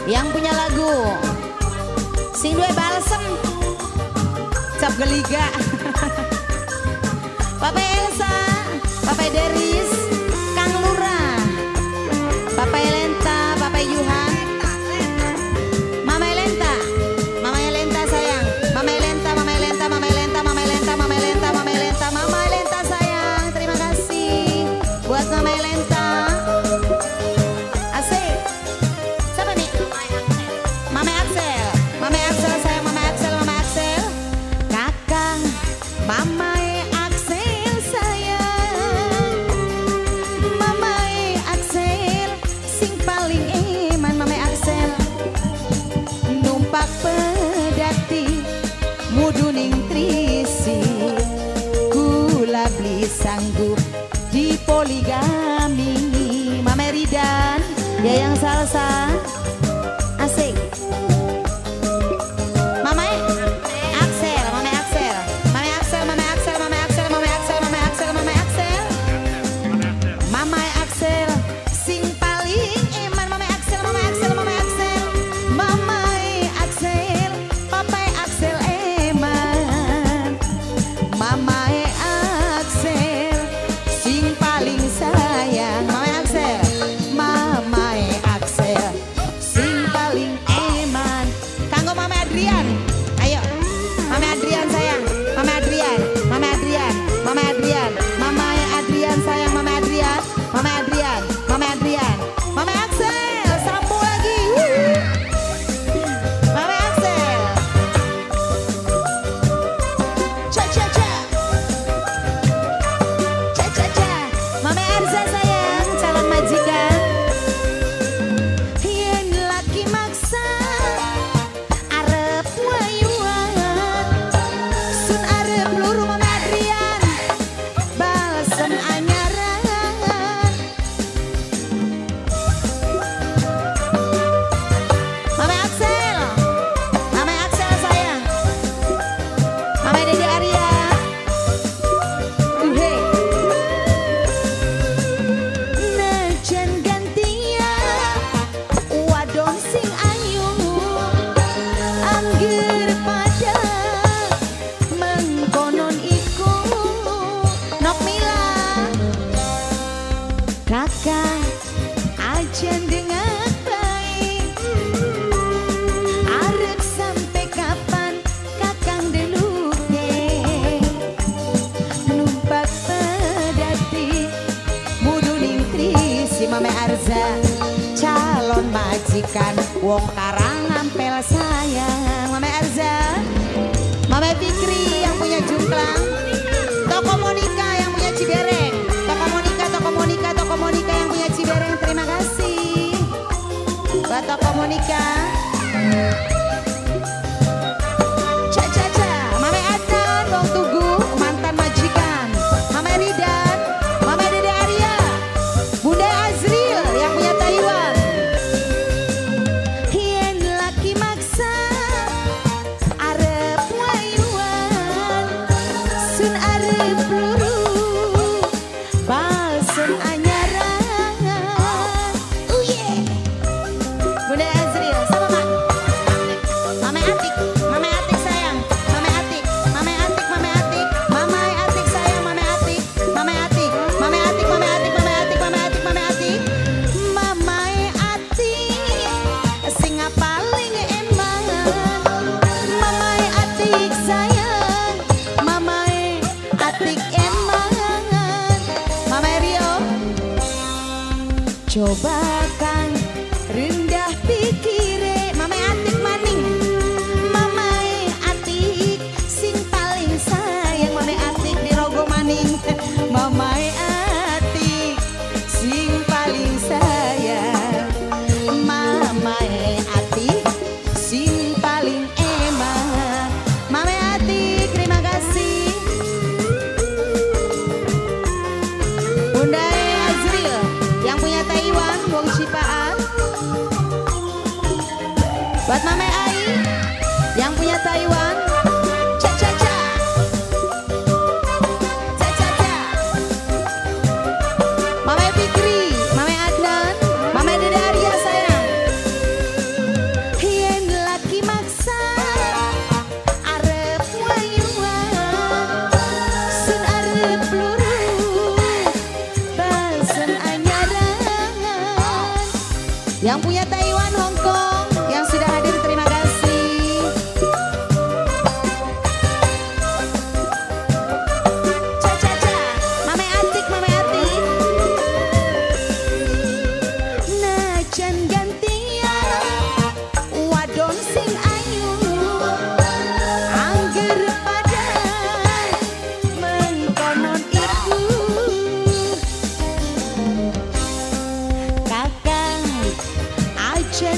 Yang punya lagu sing duwe balsem cap geliga. Papa Elsa, Papa Deris, Kang Lurah, Papa Elenta, Papa Yuhan, Mama Elenta, Mama Elenta sayang, Mama Elenta, Mama Elenta, Mama Elenta, Mama Elenta, Mama Elenta, Mama Elenta, Mama Elenta sayang, terima kasih buat Mama Elenta. Asik. Siapa nih? Mama Axel, Mama Axel sayang, Mama Axel, Mama Axel, Kakang, Mama Axel sayang, Mama Axel, sing paling eman Mama Axel, numpak pedati, muduning trisi, kula beli sanggup di poligami, Mama Ridan, Yayang Salsa, asik. Mama Axel, Mama Axel, Mama Axel, Mama Axel, Mama Axel, Mama Axel, Mama Axel, Mama Axel, Mama Axel, sing paling eman Mama Axel, Mama Axel, Mama Axel, Mama Axel, Papa Axel eman, Mama Axel, sing paling sayang, Mama Axel, Mama Axel, sing paling eman. Kanggo Mama Adrian, ayo, Mama Adrian sayang, Mama Adrian, Mama Adrian, Mama Adrian, Mama Adrian sayang, Mama Adrian, Mama Adrian, Mama Adrian, Mama Axel, sambung lagi. Wuh. Mama Axel, cha cha cha, cha cha cha, Mama Arza sayang, calon majikan. Yen laki maksa arep wayuan, sun arep luru Mama Adrian, balsem anyaran. Mama Axel, Mama Axel sayang, Mama Dede Arya, Uhe. Najan gantian wadon sing ayu, angger pada mengkonon iku. Nok Mila, kakak aja dengan baik, arep sampai kapan kakang deluke, numpak pedati muduning trisi. Mame Arza calon majikan wong Karangampel sayang, Mame Arza, Mame Fikri yang punya Jungklang, Toko Monica yang punya Cibereng, Toko Monica, Toko Monica, Toko Monica yang punya Cibereng, terima kasih buat Toko Monica. Ca ca ca, Mame Adnan, Wong Tugu, mantan majikan, Mame Ridan, Mame Dede Arya, Bunda Azril yang punya Taiwan. Yen laki maksa arep wayuan, sun arep luru balsem anyaran. Oh yeah. Bunda Azril sama Mak Mame Atik, Mame Atik sayang, Mame Atik, Mame Atik, Mame Atik, Mame Atik sayang, Mame Atik, Mame Atik, Mame Atik, Mame Atik, Mame Atik, Mame Atik, Mame Atik, Mame Atik, sing paling eman, Mame Atik sayang, Mame Atik eman, Mame Rio. Coba kang rendah pikire, Mame Atik maning, Mame Atik sing paling sayang, Mame Atik di rogo maning, Mame Atik sing paling sayang, Mame Atik sing paling eman. Mame Atik terima kasih. Bunda Azril yang punya Taiwan, Wong Cipaat. Buat Mame Ai yang punya Taiwan. Ca ca ca. Ca ca ca. Mame Fikri, Mame Adnan, Mame Dede Arya sayang. Yang punya Taiwan, Hong Kong, yang sudah hadir, terima kasih. Ca ca ca, Mame Atik, Mame Atik. Najan gantian wadon sing ayu, angger pada mengkonon iku. Kakang aja.